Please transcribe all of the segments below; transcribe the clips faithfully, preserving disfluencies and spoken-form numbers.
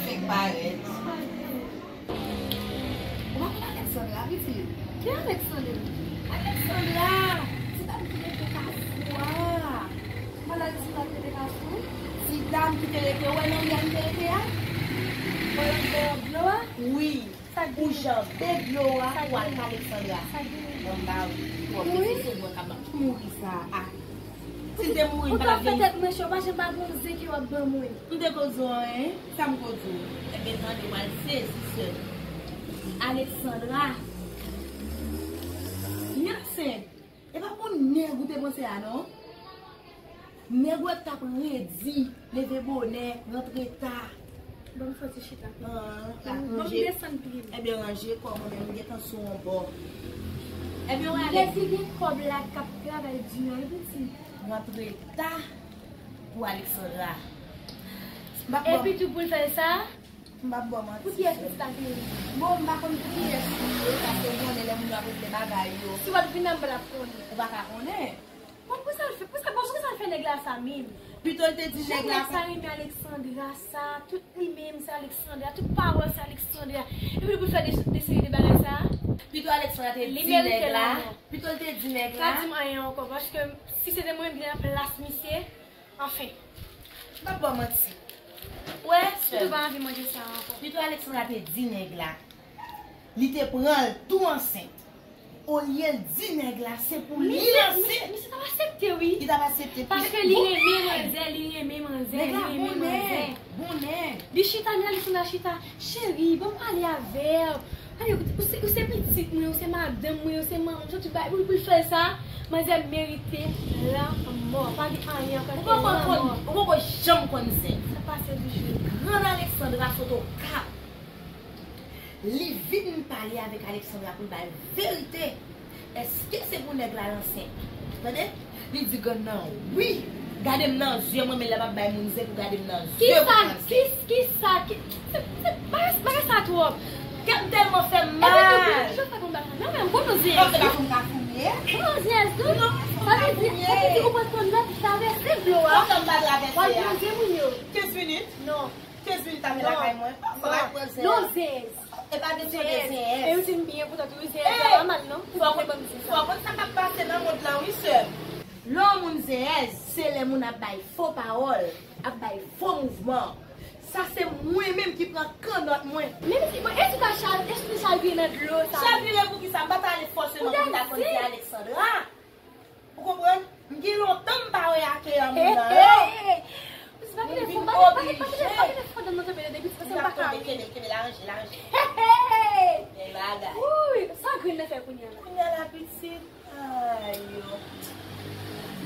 Fèk parèt. Ou pa konn Alexandra, pitit? Ki Alexandra? Alexandra! Ti dam ki rete Kafou a. Mwen la, Alexandra ki rete Kafou? Ti dam ki te rete, ou wè nan riyèl li te rete a? Ou wè nan dlo a? Wi. Sa k gen? Ou janbe dlo a pou al pa Alexandra. Sa k gen? Anba wi. Twòp. Wi. Se sèl mwen k ap mouri sa a. Si l te mouri, m pa t ap vini. Ou t ap fè tèt mwen cho, pa janm pa gon zen ke w ap ban mwen. M te ko di w anyen, sa m ko di w? Ebyen, tande, w al sezi, sè. Alexandra, li ansent. E pa pou nèg ou te panse a, non. Nèg ou wè k t ap redi, leve bonè, rantre ta. Ban m fè ti chita. Ah, la, ban m ranje. Desann pye m. Ebyen, ranje kò w, mwen menm, m gentan sou yon bò. Ebyen, w ale. Lè ki gen kòb la k ap travay di a, wi, pitit. Rantre ta pou Alexandra. M p ap ban. Epi tou pou l fè sa, m p ap ba w manti. Pou kiyès pitit la te ye? Bon, m pa konn pou kiyès li ye, paske w konnen lè moun yo ap regle bagay yo. Si w ap vin la, m p ap konnen. Ou pa ka konnen. Bon, pou sa l fè, pou sa, bon, pou sa l fè nèg la sa menm? Pito l te di nèg la. Jan nèg sa renmen Alexandra sa, tout li menm se Alexandra, tout pawòl se Alexandra. Epi pou l fè de, de seri de bagay sa. Pito Alexandra te di nèg la. Pito l te di nèg la. Pa di m anyen ankò, paske si se te mwen, m te nan plas misye, anfen. M p ap ba w manti. Wè, sè. Pito pa anvi manje sa ankò. Pito Alexandra te di nèg la. Li te pran l tou ansent. Olye l di nèg la se pou li l ansent. Misye t ap aksepte, wi. Li t ap aksepte. Paske li renmen manzè, li renmen manzè, li renmen manzè. Nèg la bon nèg, bon nèg. Li chita, men Alexandra chita. Cheri, ban m pale avè w. Gade, ou, ou se, ou se pitit mwen, ou se madanm mwen, ou se manman m, soti bay pou, pou l fè sa. Manzè merite lanmò. Pa gen anyen ankò ke lanmò. Ou poko konn, ou poko janm konn zen. Sa pase toujou. Grann Alexandra sot Okap. Li vin pale avèk Alexandra pou l ba l verite. Èske se pou nèg la l ansent? Tande? Li di grann nan wi. Gade m nan zye, mwen menm lè m ap bay moun zen pou gade m nan zye pou ansent. Kisa, kis, kisa, ki, se, se, bagay, bagay sa twòp. Kè m tèlman fè m mal. Epi tou, jan fè konn bagay. Non, men m konn yon zeyès. Non, se pa pou m ka fouye. Ou yon zeyès tou? Non, sa vle di, sa vle di ou pral konn lòt travèse dlo a. Kontan m pa travèse a. W al pran zye moun yo. Kenz minit? Non. Kenz minit avè lakay mwen. Fò m al pran zeyès. Non, zeyès. E pa kesyon de zeyès. E ou di m byen pou tèt ou, zeyès la pa mal, non. Fò w konn, fò w konn sa k ap pase nan mond lan, wi, sè m. Lè yon moun zeyès, se lè moun ap bay fo pawòl, ap bay fo mouvman. Sa se mwen menm ki pran kannòt mwen. Men pitit mwen, èske w ka chavire nan dlo sa? Chavire pou kisa? M pa t ale fòseman pou m ta konn ki Alexandra. Ou konprann? M gen lontan m pa wè ake a moun nan, non. Ou vin oblije. Li p ap tonbe, kenbe l, kenbe l, aranje l, aranje l. Bèl bagay. Ui, sa grenn nan fè kounye a la? Kounye a la, pitit. Ayo.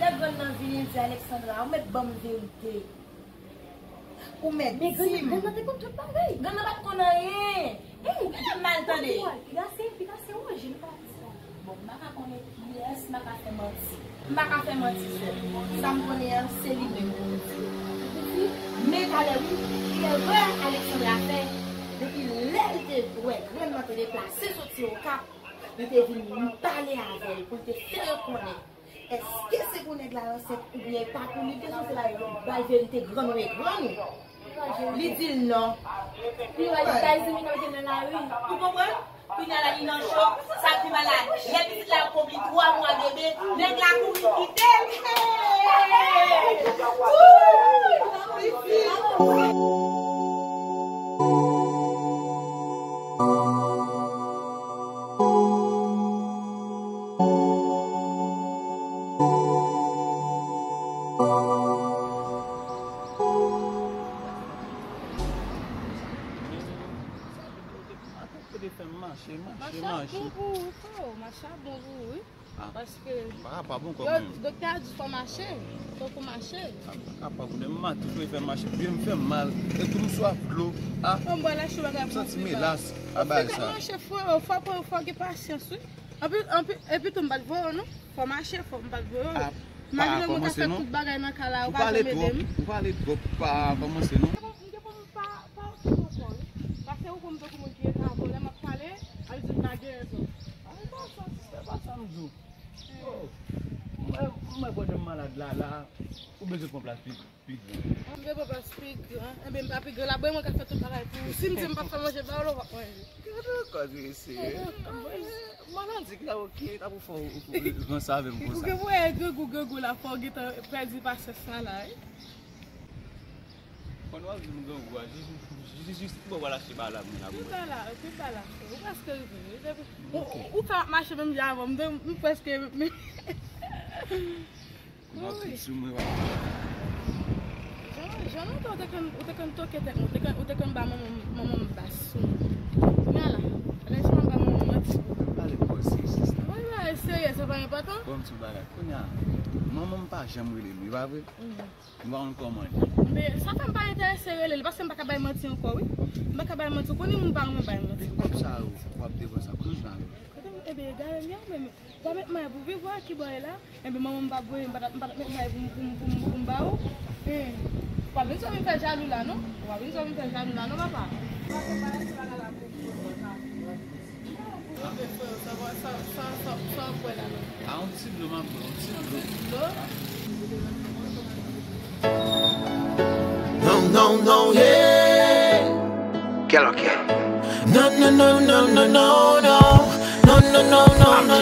Lè grann nan vini, l di Alexandra, ou mèt ban m verite. Ou mèt di m. Men grann nan te konn tout bagay. Grann nan pa t konn anyen. Ey, gade mal tande. Piga se, piga se wonje, nou pa di sa. Bon, m pa ka konnen kiyès, m pa ka fè manti. M pa ka fè manti, sè. Sa m konnen an, se li menm pou m di. Men talè wi, erè Alexandra fè, depi lè l te wè grann nan te deplase soti Okap, li te vin pale avè l pou l te fè yo konnen. Èske se pou nèg la ansent oubyen e pa pou li? Te sanse ba l verite grann ou e grann ou. Li di l non. Li wè li bay zanmi k ap mete l nan lari. Ou konprann? Kounye a la li nan cho. Sa k pi mal la, lè pitit la ap konpli twa mwa bebe, nèg la kouri kite l. Hey! Wouy! Mache ap bon pou ou, freo, mache ap bon pou ou, wi. Paske doktè a di fò mache, fò w mache. M pa kapab, m mache, m mache, m mache, pye m fè m mal, e tou m swaf dlo. M santi m elas a bagay sa. Fò, fò, fò gen pasyans, wi. Anpi, anpi, epi tou m pa t voye w non. Fò mache, fò m pa t voye w. Malgre mwen ka fè tout bagay nan kay la, ou pa janm ede m. Ou pale twòp, ou pale twòp, pa kòmanse non. M gen pou m pa, pa okipe w ankò wi. Paske ou konn m tankou moun ki rete avè w, lè m ap pale, al di m pa gen rezon. Ay, pa sa, sistè, pa sa m di w. Oh, mwen, mwen pandan m malad la, la. Ou bezwen pran plas pi, pi gran. M bezwen pran plas pi gran. Enben, m pa pi gran. Labay mwen ka fè tout bagay pou ou. Si m di m p ap fè manje ba ou, ou p ap manje. Gade ankò, mesye. Maladi k la, oke, ta pou fè w ranse avè m konsa. Ou gen pou wè grangou, grangou la, fò w gentan pèdi pasyans la, la, wi. Konn w ap di m grangou a, jis, jis, jis pou w al achte bagay la pou mwen la. Tout bagay la, tout bagay la. Ou prèske rive, wi. Ou, ou fè m ap mache menm jan avè m, m prèske. Kounye a w trip sou mwen, w ap. Jan, jan lontan ou te konn, ou te konn toke tèt mwen, ou te konn, ou te konn ba manman, manman m bas sou mwen. Kounye a la, lè si m ap ba manman m manti. Pale m bò serye, sista. Wi, wi, serye, sa pa enpòtan. Bon, m ti bagay. Kounye a, manman m pa janm rele m, li pa vre? Mhm. M pa konn kòman li. Men sa fè m pa enterese rele li, paske m pa ka bay manti ankò, wi. M pa ka bay manti, ou konnen moun pa renmen bay manti. Men kòb sa yo, w ap depanse, kote w jwenn avè l? Kote m, ebyen, gade m, men, w ap met may pou viv, wè, ki bò e la? Enben, manman m pa voye, m pa t ap, m pa t ap met may pou m, pou m, pou m, pou m ba ou. Hen. W ap vin sou vin fè jalou la, non? W ap vin sou vin fè jalou la, non, papa? Pase pa lèse bagay la pou ou, papa. Anfen, frè, sa va, sa, sa, sa, sa w ap bwè la, non? A, yon ti dlo, m ap bwè, yon ti dlo. Yon ti dlo? Non, non, non, yeah. Kèlòkè. Non, non, non, non, non, non, non. Non, non, non, non, non, non,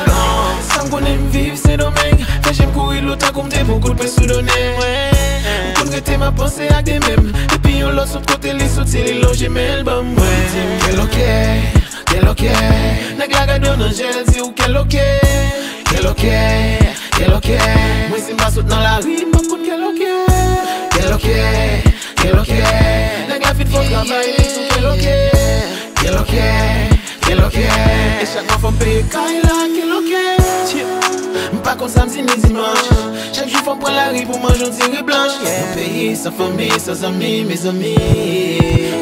non. Sa m konnen m viv Sendomeng, fè je m kouri dlo tankou m te pran kout pwen sou do nèg. M konn rete m ap panse ak de men m. Epi yon lòt sot kote li soti, li lonje men l ban mwen. Kèlòkè, kèlòkè. Nèg la gade w nan je l, di w kèlòkè. Kèlòkè, kèlòkè. Mwen si m pa sot nan lari, m p ap konn kèlòkè. Kèlòkè, kèlòkè. Nèg la fin fè travay, li sou kèlòkè. Kèlòkè, kèlòkè. E chak mwa fò m peye kay la, kèlòkè. M pa konn samdi ni dimanch. Chak jou fò m pran lari pou manje yon diri blanch. Yon peyi san fanmi, san zanmi, mezanmi.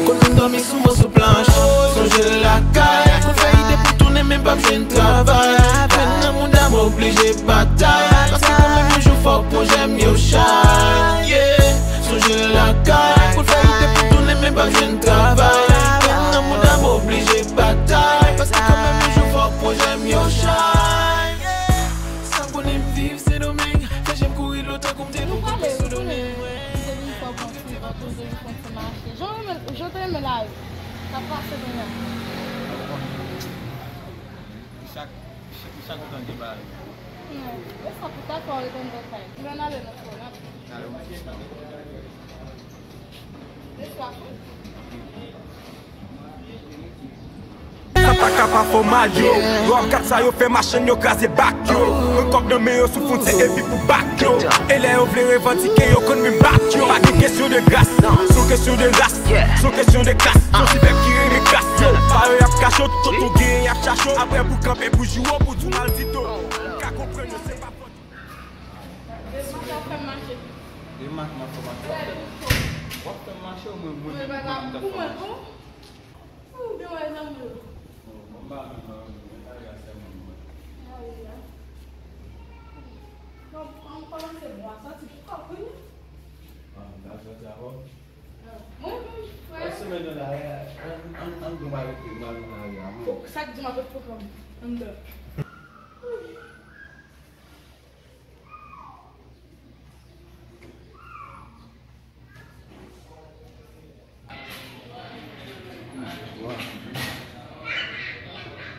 Konn moun dòmi sou moso planch. Sonje lakay, konn fè ide pou tounen, men m p ap jwenn travay. Pèn nan mouda m oblije batay. Paske kanmenm yon jou fò pwojè m yo chay. Yeah. Sonje lakay, konn fè ide pou tounen, men m p ap jwenn travay. Pèn nan mouda m oblije batay. Paske kanmenm yon jou fò pwojè m yo chay. Sa m konnen m viv Sendomeng, fè je m kouri dlo tankou m te pran kout pwen sou do nèg. Jan w renmen, jan w te renmen lari, sa pase kounye a. Chak, chak, chak tan gen bagay. Non, e sa pou ta fè w rete anndan kay. Lè n ale nan fò, n ap. N ale, wi. Sa pa ka pa fè w mal, yo. Yo ap gad sa yo fè machann yo kraze bak, yo. Pran kòb nan men yo sou fwontyè epi pou bak, yo. E lè yo vle revandike, yo konn menm bat, yo. Pa gen kesyon de gras, se yon kesyon de ras, se yon kesyon de klas. Se yon ti pèp ki renmen kras, yo. Pa yo y ap kache w, tonton genyen y ap chache w. Apre pou kanpe pou jwe w, pou di w maldito. M ka konprann yo, se pa fòt. Demanch ap fè m mache. Demanch m ap fè w mache. W ap fè m mache, w ap fè m mache, ou mwen, mwen menm, mwen menm m t ap fè w mache. Ou gen wè zanmi yo. Bon, bon, m pa menm, mwen, mwen, mwen, mwen, mwen, mwen. Ah, wi, la. Bon, an kòmanse bon, a sòti pou kòb, wi. Ah, m ta sòti avè w. Ah, mwen menm, frè. Yon semèn nan lari a, an, an, an, nou pa rete, nou pa rete nan lari a, mwen. Fok, sa k di m ap ret fok anndan.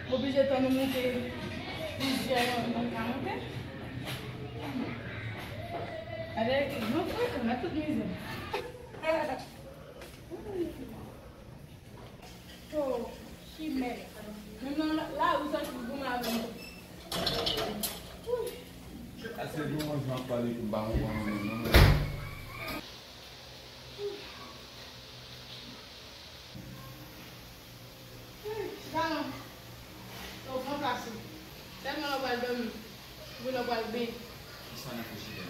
Oblije tann ou moute plizyè nan, nan ka moute. Gade, non, frekan, gade tout mizè. Oh, chimè. Menm nan la, la, ou santi w goumen avè m. Ase bon, mwen, jan ap pale pou m pa konprann mwen menm, non. Galan, ou pran plas ou. Tèlman lè w pral dòmi, ou lè w pral benyen. Kisa nan poch ou la?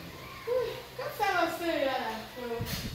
Gad sa w ap sere a la, frè.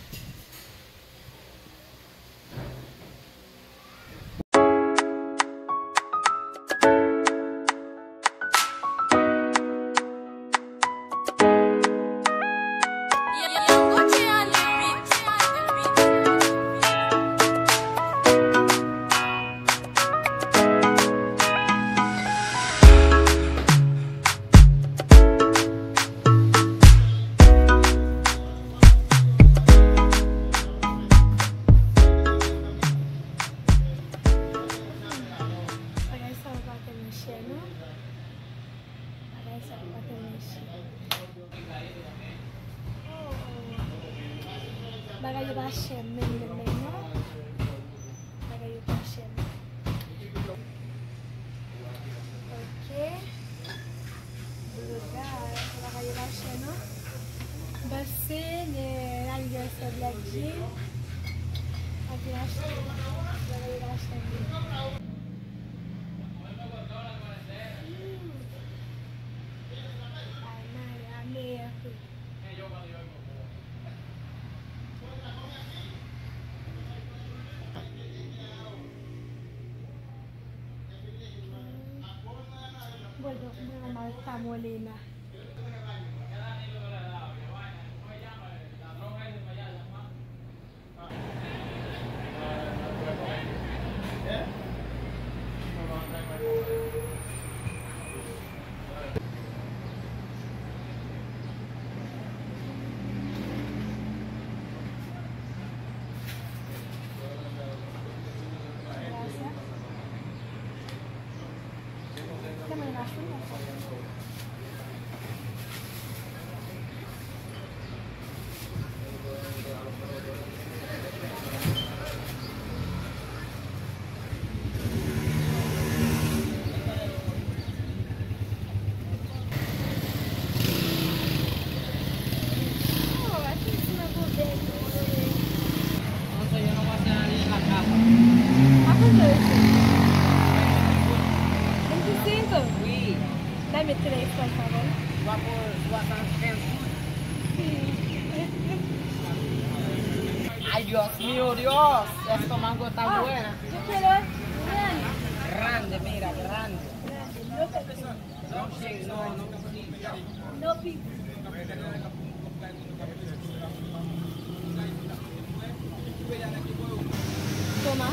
Chè menm, menm, menm, non. Bagay yo pa chè, non. Ok. Bagay yo pa chè, non. Pase, gen anivèsè Black Jean. Ap vin achte. Bagay yo pa chè, non. Hmm. Ay, Maya, meyè kou. Mwen, mwen, mwen, Tamolina. Veinticinco. Wi. Dame tres, por favor. Va por soixante-quinze goud. Ay, Dios mío, Dios. Esto mango está buena. Yo quiero grande. Grande, mira, grande. Grande, no pequeño. No, no, no. No pequeño. Toma.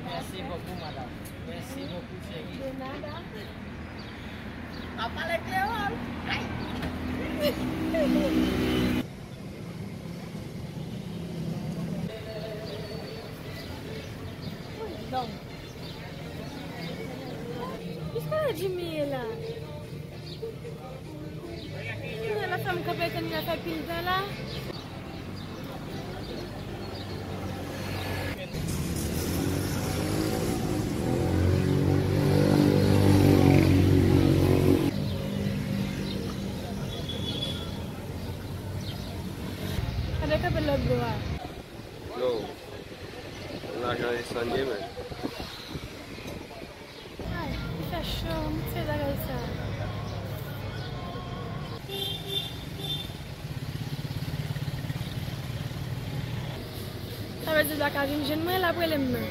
Mèsi bokou, madanm. Mèsi bokou, cheri. De nada. Pa pale kreyòl. Ay! Uy, long. Jiskakote Jimmy ye la? Kounye a la fè m kanpe tann li la fè pil tan la. Gade kanpe lòt bò a. Yo, lajan desann ye, men. Ay, li fè cho, m tye bagay sa. Sa vle di l pa ka vin jwenn mwen, l ap rele m nan.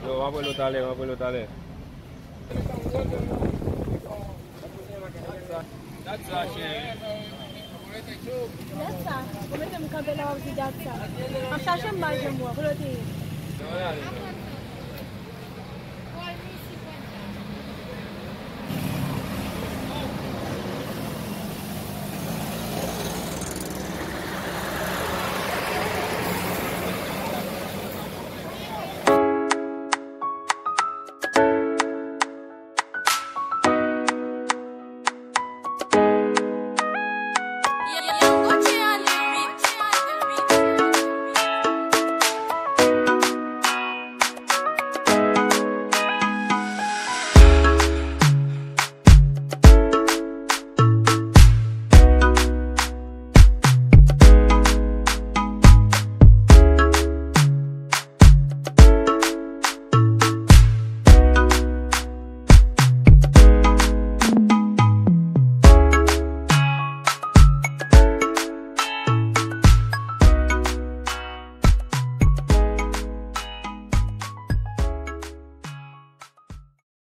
Yo, m ap rele w talè, m ap rele w talè. Dat sa, cheri. Dat sa, ou mete m kanpe la, w ap di dat sa. M ap chache m pa janm wè, kote w te ye?